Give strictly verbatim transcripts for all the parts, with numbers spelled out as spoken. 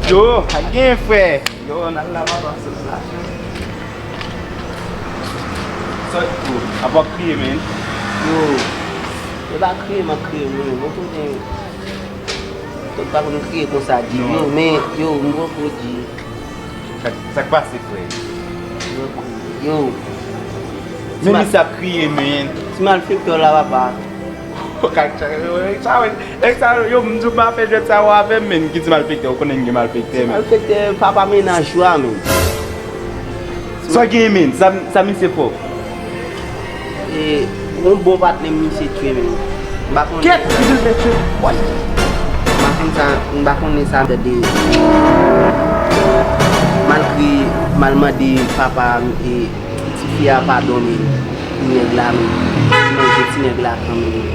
Yo, pa gen frè. Yo, n al la, papa, sòs la. Sòt tou. Apa w ap kriye, men? Yo, e pa kriye m ap kriye, mwen. Mwen konnen, tout pa konn kriye konsa di. Non. Yo, men, yo, m poko di. Sa, sa k pase, frè? M poko, yo. Men misye ap kriye, men. Ti malfektè w la, papa. Yo, nèg sa yo, yo, m di w pa fè jwèt sa yo avè m, men ki ti malfektè, ou konnen m gen malfektè, men. Malfektè, papa mennaj ou a, men. Sa w gen, men? Sa, sa misye fè w? E, yon bon patnè m misye tchwe, men. M pa konnen. Kèt, ki jan l fè tchwe? Woy! M pa konn sa, m pa konnen sa, tande. M al kriye, m al mande papa m, e, Tifi a padone nèg la, men. Manje ti nèg la kanmenm.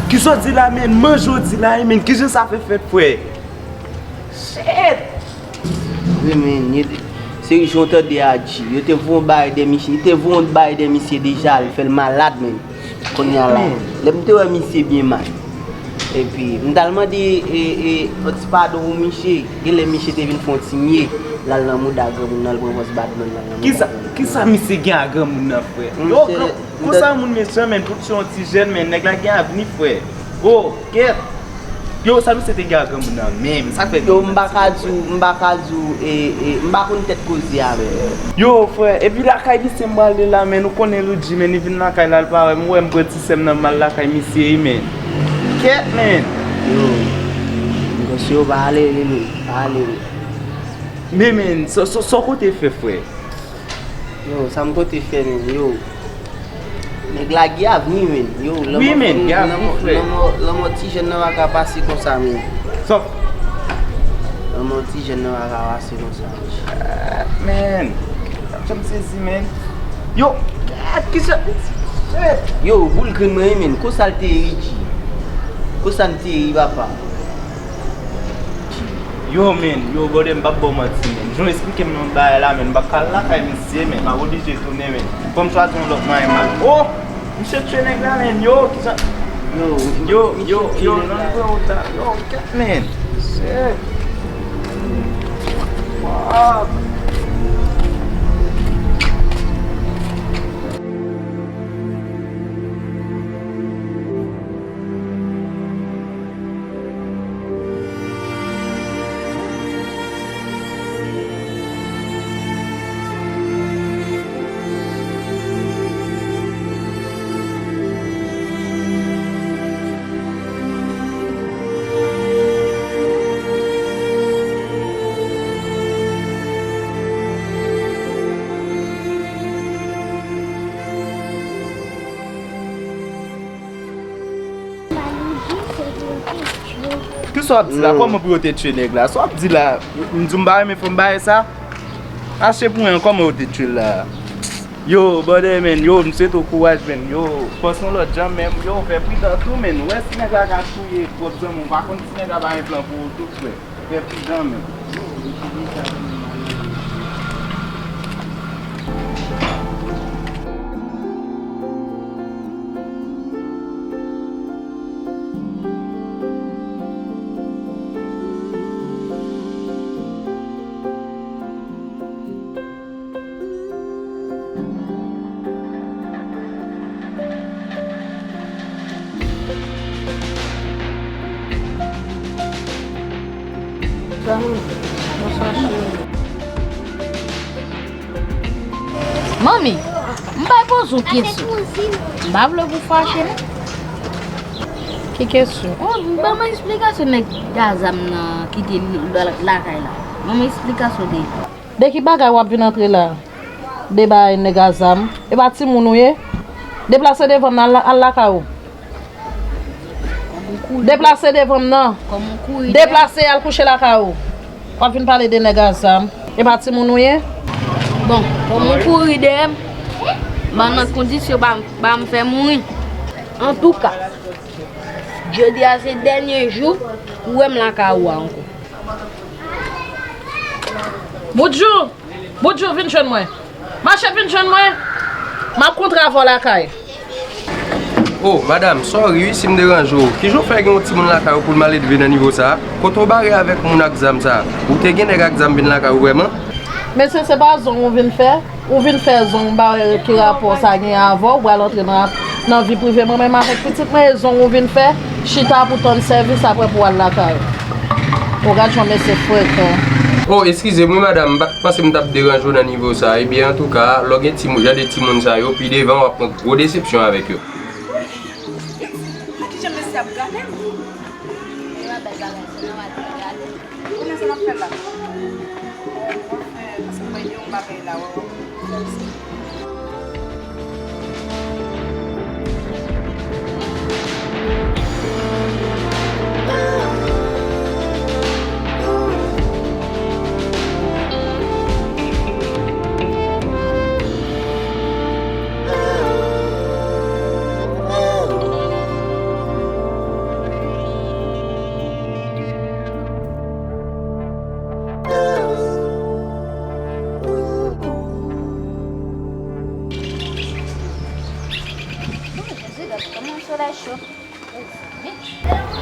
Kisa w di la, men? Manje w di la, men. Kijan sa fè fèt, frè? Shit! Wi, men, yo te, se jan w tande a di. Yo te voye yon bagay dèyè misye. Yo te voye yon bagay dèyè misye deja, li fè l malad, men. Kounye a la, lè m te wè misye byen mal. Epi, m t al mande, e, e, yon ti padon pou misye. Genlè misye te vin fè yon ti mye. L al nan mouda granmoun nan, l pran fòs bat men l, l al nan mouda granmoun nan. Kisa, kisa misye gen ak granmoun nan, frè? Yo, gran-, konsa moun mechan, men, pou tchwe yon ti jèn, men, nèg la gen avni, frè. Yo, kèt. Yo, sa misye te gen ak granmoun nan menm? Sa k fè granmoun nan ti frè? Yo, m pa ka di w, m pa ka di w, e, e, m pa konn tèt koze a menm. Yo, frè, epi lakay misye m prale la, men, ou konnen Loudji, men, li vin lakay la, l pa wè m, ou wè m pran ti sè m nan m al lakay misye, wi, men. Kèt, men. Yo, m panse yo pa ale, wi, men, pa ale, wi. Men, men, sa, sa, sa w konte fè, frè? Yo, sa m konte fè, men, yo. Nèg la gen avni, men. Yo, wi, men, gen avni, frè. Lanmò, lanmò ti jèn nan pa ka pase konsa, men. Sòf. Lanmò ti jèn nan pa ka pase konsa, men. Ah, men. Sa m sezi, men. Yo, kisa. Yo, boul grenn mwen, men. Konsa l te ri, G. Konsa l te ri, papa. Yo, men, yo, brother, m p ap ba w manti, men. Jan w esplike m nan bagay la, men, m p ap ka al lakay misye, men. M ap oblije tounen, men. Fò m chwazi yon lòt mwayen, man. Oh! Misye tchwe nèg la, men. Yo, kisa? Yo, yo, yo, yo, nan nivo wout la. Yo, kèt, men. Shit. Fuck. Kisa w ap di la? Non. Kòman pou yo te tchwe nèg la? Sa w ap di la? M di w m pa renmen fanm bagay sa? Mache pou yon, kòman yo te tchwe l la? Yo, brother, men, yo, m swete w kouraj, men, yo, panse yon lòt jan, men, yo, fè pridan tou, men, ou wè si nèg la ka touye pwòp zanmi w, pa konn si nèg la pa gen plan pou ou tou, frè. Fè pridan, men. Manmi, m bay poze w kesyon. M pa vle pou fache, non. Ki kesyon? Oh, ban mwen eksplikasyon nèg Gazam nan kite l-, l-, lakay la. Ban mwen eksplikasyon de. De ki bagay w ap vin antre la? De bagay nèg a zam. E pa timoun ou ye? Deplase devan m nan, al, al lakay ou. Deplase devan m nan. Deplase, al kouche lakay ou. W ap vin pale de nèg a zam. E pa timoun ou ye? Bon, kòman w kouri dèyè m? Ban nan kondisyon, pa, pa m fè mouri. Antouka, jodi a se dènye jou ou wè m lakay ou a ankò. Boudjou! Boudjou, vin jwenn mwen. Mache vin jwenn mwen. M ap kontre avè w lakay. Oh, madanm, sorry wi si m deranje w. Kijan w fè gen yon timoun lakay ou pou l maledve nan nivo sa a? Kote w bare avèk moun ak zam sa a? Ou te gen nèg ak zam vin lakay ou vrèman? Mesye, se pa zong ou vin fè? Ou vin fè zong, m pa wè ki rapò sa gen avè w, ou pral antre nan, nan vi prive mwen menm avèk pitit mwen, e zong ou vin fè, chita pou tann sèvis, apre pou w al lakay ou. Ou gad jan mesye frekan. Oh, eskize m wi madanm, m pa t panse m t ap deranje w nan nivo sa a. Ebyen, antouka, lè w gen timoun, jan de timoun sa yo, pi devan w ap pran gwo desepsyon avèk yo. Kijan mesye ap gade m? E pa bèl bagay, se nòmal pou l gade. Kounye a sa n ap fè la? Bon, anfen, paske mwen gen yon bagay la, wè, wè.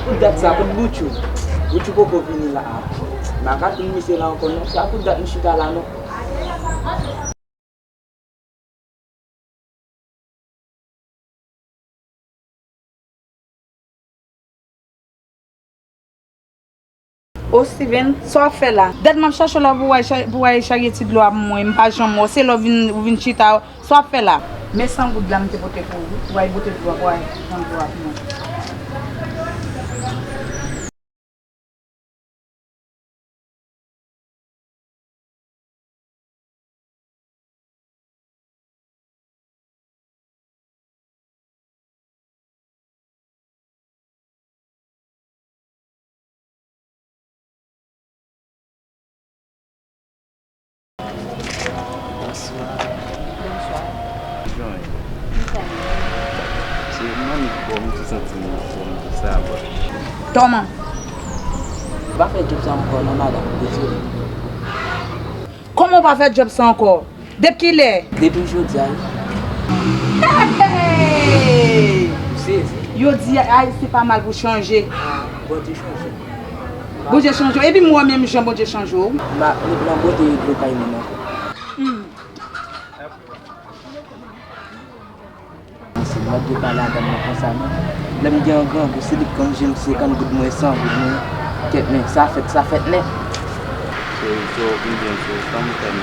Pou dat sa, kote Boutchou? Boutchou poko vini la a. M pa ka tann misye la ankò non. Sa pou dat m chita la non. O Steven, sa w ap fè la? Dat m ap chache w la pou w al cha-, pou w al charye ti dlo a pou mwen, m pa janm wè w. Se lè w vin, ou vin chita, sa w ap fè la? Men san goud la m te pote pou ou, wi. Ou al pote dlo a, pou w al pran dlo a pou mwen. Bonswa. Bonswa. Kijan w ye? M tande. Se manmi k ba w, m te santi m nan fòm, sa a bon. Tòman. Ou pa fè djòb sa ankò non, madanm, dezole. Kòman w pa fè djòb sa ankò? Depi kilè? Depi jodi a, wi. Hey! Ou sezi? Yo di Ayisyen pa mal pou chanje. Ah, Bondye chanje. Bondye chanje w. Epi m wè menm jan Bondye chanje w. M pa, m pa nan bote dlo kay moun ankò. Hmm. Mesye, m pa dwe pale a dam nan konsa non. Lè m gen yon grangou, se li k konn jwenn senkant goud mwen, san goud mwen. Kèt, men sa fèt, sa fèt nèt. Cheri, so, m byen di w, sa m fè m,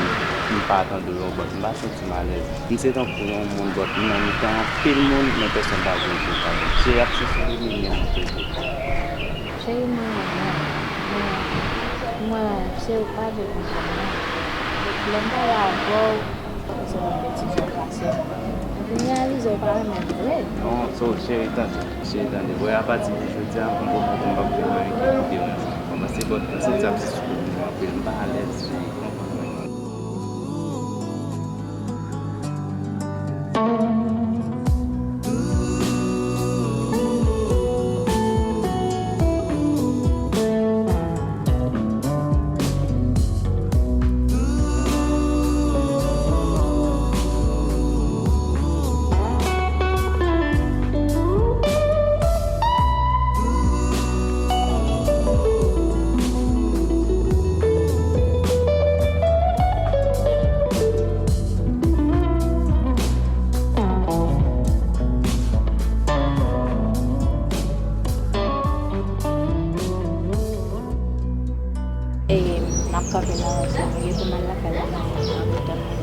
m pa tande w, but m pa santi m alèz. M se tankou yon moun, but m nan mitan anpil moun, men pèsonn pa vle di m pa byen. Cheri ap chèche li, li menm anpil. Cheri, mwen renmen w, men mwen, se ou k pa vle konprann mwen. Lè m pale avè w, se yon betiz w ap pase. Epi m reyalize w pa renmen m vre. Non, so, cheri, tande, cheri, tande. Bon, apati de jodi a, m poko, m p ap fè anyen ki pou deranje w. Kòmanse, but m santi ap sou m anpil, m pa alèz, cheri, konprann mwen. E, n ap kanpe nan zòn ou ye pou n al lakay la, n ap tann nou.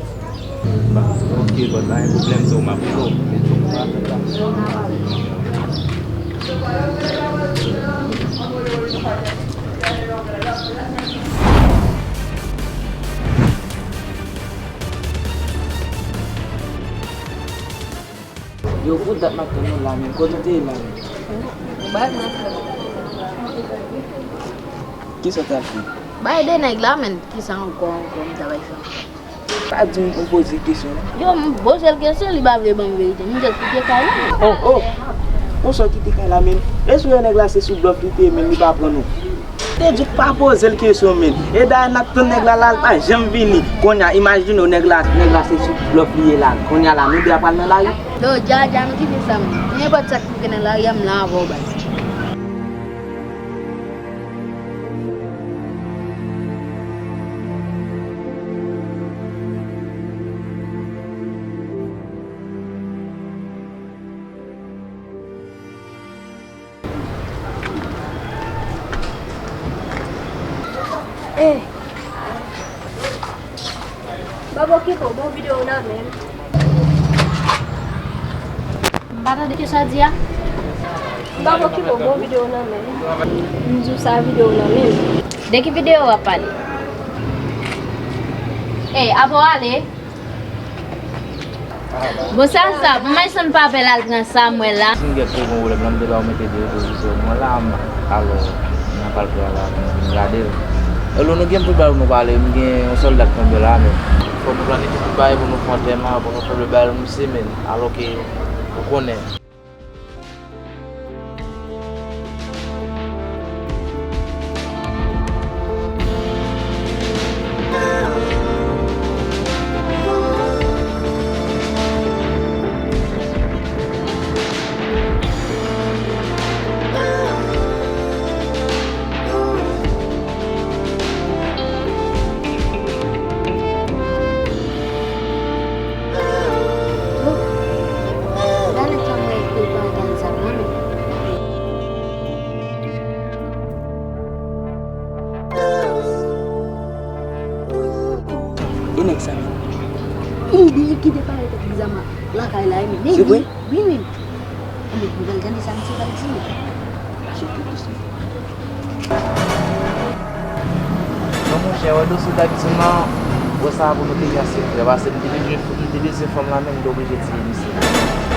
Ba, ok, but pa gen pwoblèm, se ou m ap fè w. Men fòk ou pa fè sa. Yo, pou dat m ap tann nou la, men kote w te ye la, men? Kisa w t ap fè? Bay de nèg la, men kisa ankò, ankò m ta bay fè? Pa di m ou poze l kesyon, non. Yo, m poze l kesyon, li pa vle ban m verite. M di l kite kay la. Oh, oh! Konsa w kite kay la, men. Èske w wè nèg la se sou blòf li te ye, men li pa pran nou? Te di w pa poze l kesyon, men. E dayè n ap tann nèg la la, l pa janm vini. Kounye a, imajine w, nèg la, nèg la se sou blòf li ye la. Kounye a la, nou de a pral nan lari. Non, dja, dja, nou kite sa, men. Nenpòt sa k rive nan lari a, m la avè w, baz. Ey! Babo Kibo, bon videyo nan men m. M pa tande ke sa di a. Babo Kibo, bon videyo nan men m. M di w sa videyo nan men m. De ki videyo w ap pale? Ey, apa w ale? Bon, sa, sa, bon, m al sonn pa apèl al pran Samuel la. Si m gen tou gon pwoblèm la, m te ba w mete de retwovizè mwen la, m, alò, m ap al pran la, m vin gade l. Elo, nou gen pou bagay pou nou pale, m gen yon sòlda k tonbe la, men. Fò nou planifye tout bagay pou nou fè antèman, pou nou fè lòt bagay, nou semèn, alò ke, ou konnen. E nèg sa menm. Ide ki te pale tèt li zama lakay la, e men. Se vre? Wi, wi. Anben, nou pral tande sa misye pral di nou. Mache tou dousman. Non, monchè, wè dosye Davidson nan, wè sa pou nou te gen sekrè, paske m te bezwen, m te bezwen fanm la, men m te oblije tiye misye.